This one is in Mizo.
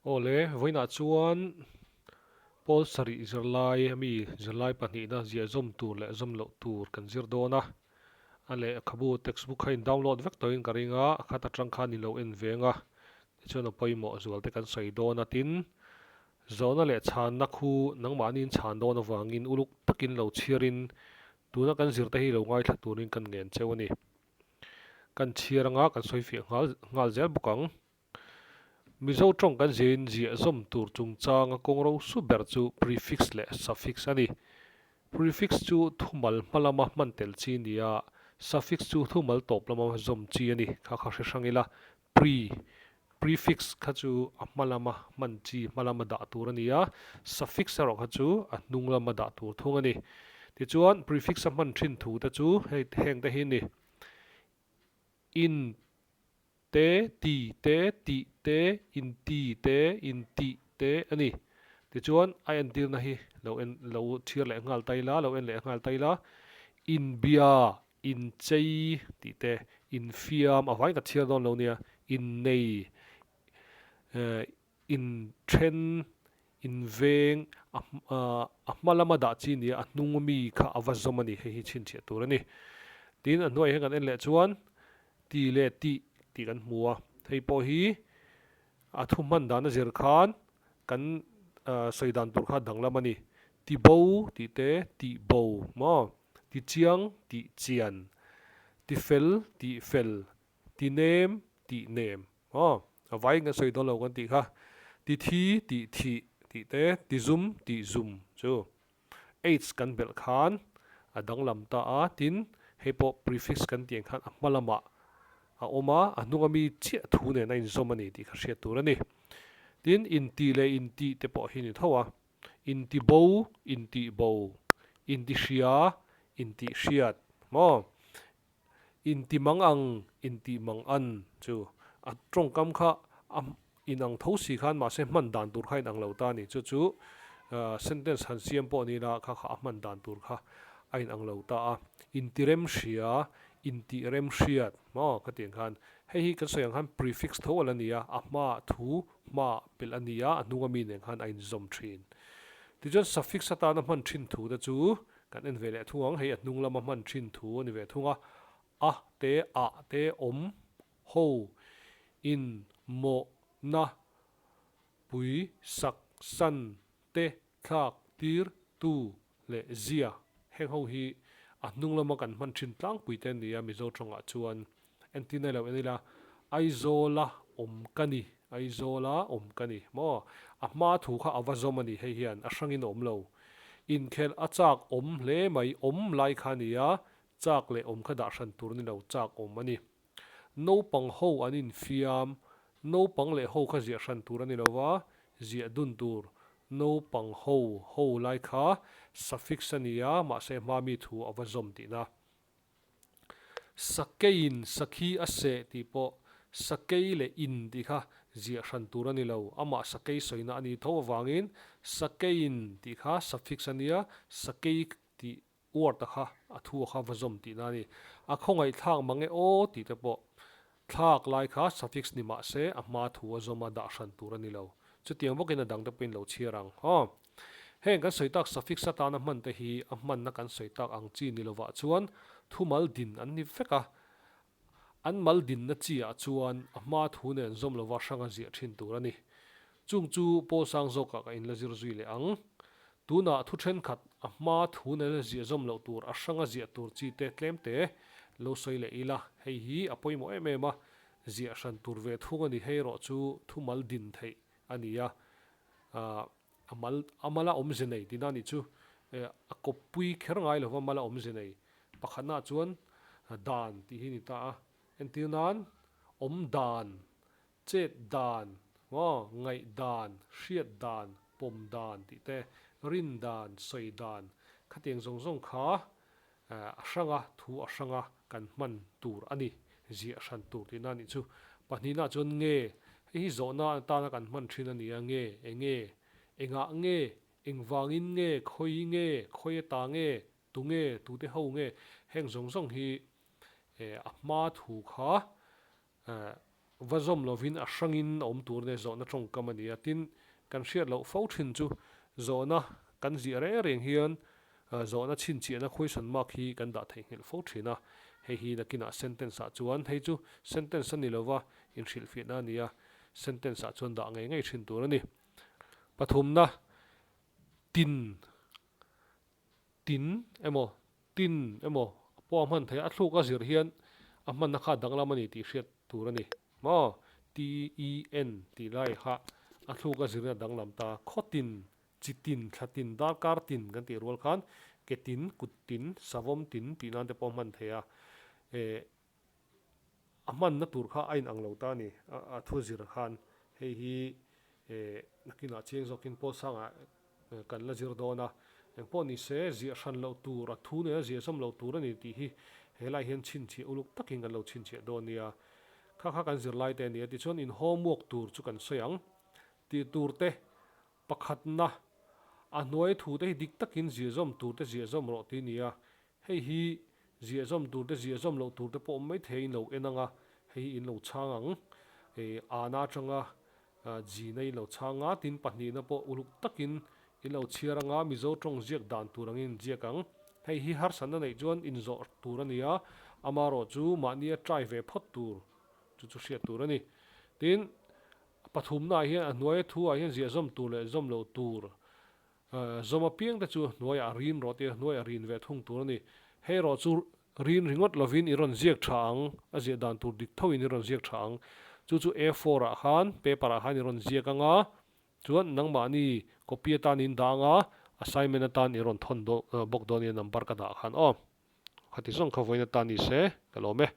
Aw le, vawiinah chuan pawl sarih zirlai ami zirlai pahnihna ziah zawm tur leh zawm loh tur kan zir dawn a. A lehkhabu textbook kha in download vek tawhin ka ring a, a khat atang khan in lo en veng a, tichuan a pawimawh zual te kan sawi dawn a, tin, zawhna leh chhanna khu nangmahni in chhan dawn avangin uluk takin lo chhiarin tuna kan zirte hi lo ngaithla turin kan ngen cheu a ni. Kan chhiar anga kan sawi fiah nghal nghal zel bawk ang. Mizo tawng kan ziahin ziah zawm tur chungchanga kawng ro su ber chu prefix leh suffix a ni. Prefix chu thumal hma lama hman tel chi a ni a, suffix chu thumal tawp lama zawm chi a ni. Kha kha hre hrang ila, pre, prefix kha chu a hma lama hman chi, hma lama dah tur a ni a, suffix erawh kha chu a hnung lama dah tur thung a ni. Tichuan, prefix a hman thin thu te chu hei heng te hi a ni. In te, ti te, tih te, inti te, intih te a ni. Tichuan, a entirna hi lo en lo chhiar leh nghal ta ila, lo en leh nghal ta ila, inbia, inchei tih te, infiam, a vain ka chhiar dawn lo nia, innei, eh, inthen, inveng, a a hma lama dah chi nia, a hnung mi kha a va zawm a ni, hei hi chhinchhiah tur a ni. Tin, a hnuaiah hian kan en leh chuan ti leh tih tih kan hmu a, hei pawh hi a thu hman dan a zir khan kan sawi dan tur kha danglam a ni. Ti bo tih te, tih bo maw, ti chiang tih chian, ti fel tih fel, Ti nem, tih nem. Aw, a vaiin kan sawi dawn lo kan tih kha. Ti thi, tih thih, tih te, ti zum, tih zum chu H kan belh khan a danglam ta a, tin hei pawh prefix kan tih ang khan a hma lamah a awm a, a hnunga mi chiah thu nen a inzawm a ni tih kha hriat tur a ni. Tin, intih leh intih te pawh hi ni tho a, intibo, intihbo, intihria, intihhriat maw? Inti mang ang, inti mang an chu a tawngkam kha a inang tho si khan mahse hman dan tur kha a inang lo ta a ni. Chu chu sentence han siam pawh ni ila kha kha a hman dan tur kha a inang lo ta a. Inti rem hria, inti rem hriat maw ka tih ang khan hei hi kan sawi ang khan prefix tho a la ni a, a hmaah thu hmaah pelh a ni a, a hnunga mi nen khan a inzawm thin. Tichuan suffix atana hman thin thu te chu Kan en ve leh thung ang, hei a hnung lama hman thin thu a ni ve thung a, a te, ah te, awm, ho, in, mawh, na, pui, sak, san, te, thlak, tir, tu leh zia. Heng ho hi a hnung lama kan hman thin tlangpui te a ni a, Mizo tawngah chuan entir na lo en ila, Aizawla awm ka ni, Aizawla awm ka ni maw? A hma thu kha a va zawm a ni hei hian a hrangin a awm lo. Inkhelh a chak awm hle mai, awm lai kha a ni a, chak leh awm kha dah hran tur a ni lo, chak awm a ni. Naupang ho an infiam, naupang leh ho kha ziah hran tur a ni lo va, ziah dun tur. Naupang ho, ho lai kha suffix a ni a, mahse hma mi thu a va zawm tihna. Sakeiin sakhi a seh tih pawh sakei leh in tih kha ziah hran tur a ni lo. Amah sakei sawina a nih tho avangin sakeiin tih kha suffix a nia, sakei tih word a kha a thu a kha va zawm tihna a ni. A khawngaihthlak mang e aw tih te pawh thlak lai kha suffix ni mah se a hma thu a zawm a dah hran tur a ni lo. Chutiang bawkin a dangte pawhin lo chhiar ang. Aw. Heng kan sawi tak suffix atana hman te hi a hmanna kan sawi tak ang chi ni lovah chuan thumal din an ni vek a. An mal dinna chi ah chuan a hma thu nen zawm lova hranga ziah thin tur a ni. Chung chu pawl sang zawkah ka inla zir zui leh ang. Tunah thu thenkhat a hma thu nena ziah zawm loh tur a hranga ziah tur chi te tlem te lo sawi leh ila hei hi a pawimawh em em a, ziah hran tur ve thung a ni hei erawh chu thumal din theih a ni a. A mal, a mala awmze nei tihna a nih chu. A kawppui kher ngai lova mala awmze nei pakhatnaah chuan dan tih hi a ni ta a. Entir nan, awm dan, chet dan, maw, ngaih dan, hriat dan, pawm dan tih te, rin dan, sawi dan, khatiang zawng zawng kha a hranga, thu a hranga kan hman tur a ni, ziah hran tur tihna a nih chu. Pahnihnaah chuan nge, hei hi zawhna atana kan hman thin a ni a, nge, enge, engah nge, engvangin nge, khawi nge, khawi ata nge, tu nge, tute ho nge, heng zawng zawng hi a hma thu kha. va zawm lovin a hrangin a awm tur nia zawhna tawngkam a ni a. Tin, kan hriat loh fo thin chu zawhna kan ziah reng reng hian zawhna chhinchhiahna question mark hi kan dah theihnghilh fo thin a. Hei hi nakinah sentence ah chuan hei chu sentence a ni lova inhrilhfiahna a ni a, sentence ah chuan dah ngei ngei thin tur a ni. Pathumna, tin. Tin emaw, tin emaw pawh a hman theih a, a thluk a zir hian a hmanna kha danglam a ni tih hriat tur a ni. Maw? T-E-N tih lai kha a thluk a zirna danglam ta. Khaw tin, chi tin, thla tin, darkar tin kan tih rual khan ke tin, kut tin, savawm tin tih nan te pawh a hman theih a. Eh, a hmanna tur kha a inang lo ta a ni, a thu zir khan. Hei hi eh nakinah chiang zawkin Paul Sangah kan la zir dawn a, engpawh ni se ziah hran loh tur, a thu nena ziah zawm loh tur a ni tih hi helai hian chhinchhiah uluk takin kan lo chhinchhiah dawn nia. Kha kha kan zirlai te a ni a, tichuan in homework tur chu kan sawi ang tih tur te pakhatna a hnuai thu te hi dik takin ziah zawm tur te ziah zawm rawh tih a ni a, Hei hi ziah zawm tur te ziah zawm loh tur te pawh awm maithei in lo en ang a, hei hi in lo chhang ang. Ana atanga Gina in lo chhang a, tin pahnihna pawh uluk takin in lo chhiar ang a, Mizo tawng ziak dan tur angin in ziak ang. Hei hi harsatna neih chuan inzawh tur a ni a, amarawh chu mahnia try ve phawt tur chu chu hriat tur a ni. Tin, pathumnaah hian a hnuaia thu ah hian ziah zawm tur leh zawm loh tur Zawm apiang te chu hnuaiah rin rawh tia hnuaiah rin ve thung tur a ni. Hei erawh chu rin ringawt lovin i rawn ziak tha ang, a ziah dan tur dik thoin i rawn ziak tha ang. Chu chu A four ah khan, paper ah khan i rawn ziak ang a, chuan nangmahni copy atan in dah ang a, assignment atan i rawn thawn bawk dawn nia number ka dah khan aw. Khati zawng kha vawiin atan ni se, ka lawm e.